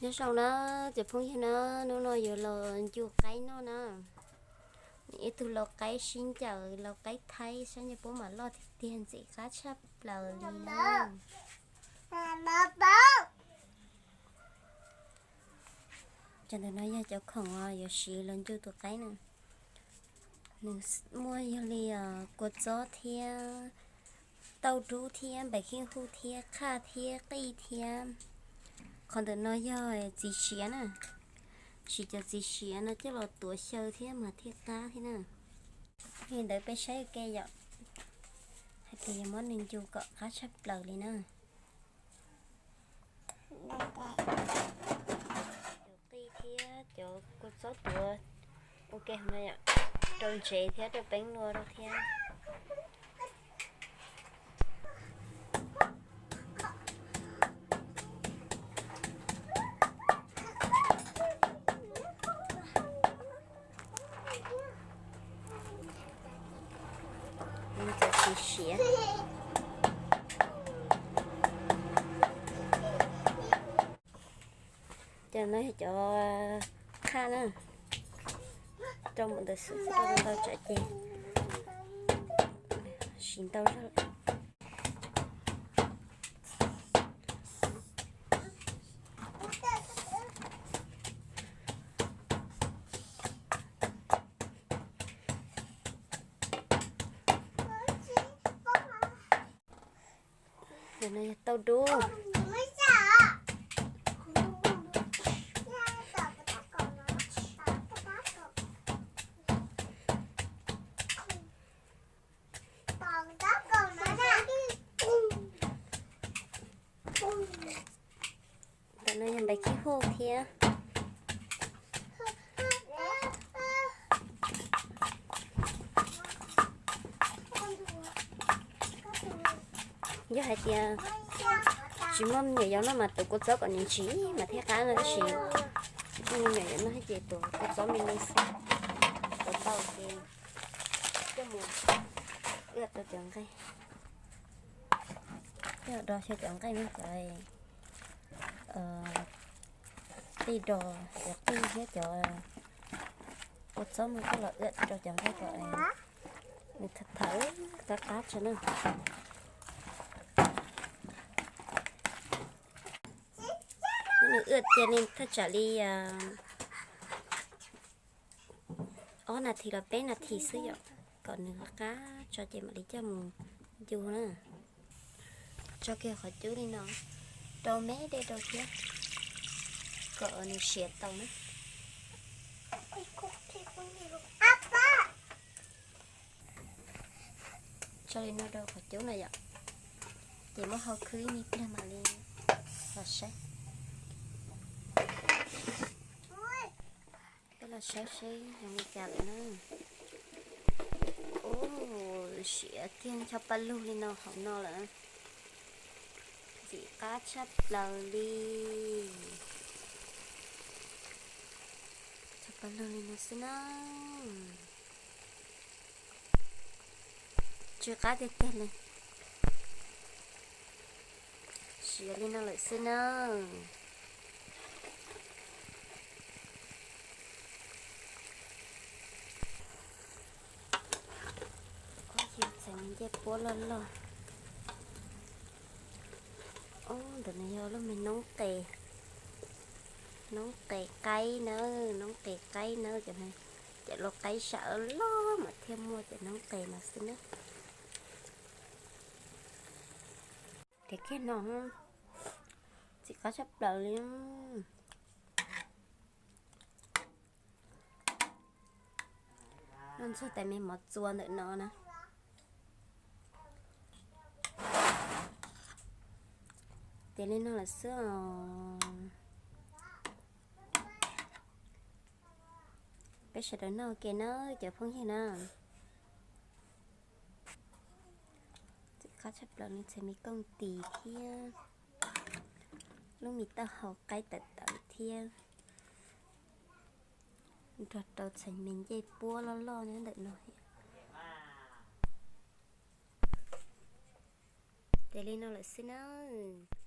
Nyob zoo na cov phooj ywg na, hnub no yuav los ncu qaib noj na. Ib tug lau qaib sib ncaws, lau qaib thaib, saib nws puab mam loj tiag tiag, ntxim qab tshaj plaws li na. Cov ntawm no yog cov khoom uas yuav siv los ncu tus qaib na. Nws muaj yog li kua txob thiab tauj dub thiab npais khib huj thiab qhaj thiab qij thiab. Qhov ntawm no yog txiv siav na, siv cov txiv siav no coj los tuav xyaw thiab mas thiaj qab thiab na. Li ntawd peb saib ua ke yom, hais tias yuav muab nws ncu kom qab tshaj plaws li na. Cov qij thiab cov kua txob tuav ua ke hauv no yom, rau ntsev thiab rau peeb lua rau thiab. Cov txiv siav. Cov no yog cov qhaj na, rau mus ntawm xwm txheej rau ntau tsam ces siv ntau zog lawm. Ntawm no yog tauj dub. Ntawm no yog npais khib huj thiab. Yog hais tias tsis muaj me nyuam yaus noj mas tuav kua txob kom nws ntsim mas thiaj qab no, tab sis muaj me nyuam yaus noj ces tuav kua txob me me xwb, tuav ntau ces coj mus ua rau cov nqaij. Coj do xyaw cov nqaij no, cov qij do, cov qij thiab cov kua txob no coj los ua rau cov nqaij kom nws thawv thawv qab qab tso na. Muab nws ua cia li thaj tsam li ob nas this los peb nas this xwb yom, kom nws qab tso ces mam li coj mus ncu na. Tso kiag qhov cub li no, rau me dej rau thiab, kom nws siav tau na. Tso li no rau qhov cub no yom, ces muab hau khwb ib me pliag mam li los saib. Peb los saib seb zoo li cas lawm na. Ub, siav kiag ncho pa lug li no hauv no lawm. Ntxim qab tshaj plaws li. Ncho pa lug li no xwb na. Tsw qab tiag tiag li. Siav li no lawm xwb na. Ob, txheem ncej puab loj loj. Ob, ntawm no yog lub me noob qes, noob qes qaib nawb, noob qes qaib nawb. Cov, cov lau qaib sam loj mas thiaj muaj cov noob qes no xwb na. Tiav kiag no, ntxim qab tshaj plaws li. Noj ntxuag tais me mov txua ntawm no na. Tiav li no lawm xwb os. Peb sawv daws noj ua ke nawb cov phooj ywg na. Ntxim qab tshaj plaws li, txhais me kooj tis thiab lub me taub hau qaib tawm tawm thiab, nrog rau txhais me ncej puab loj loj nyob ntawm no. Tiav li no lawm xwb nawb.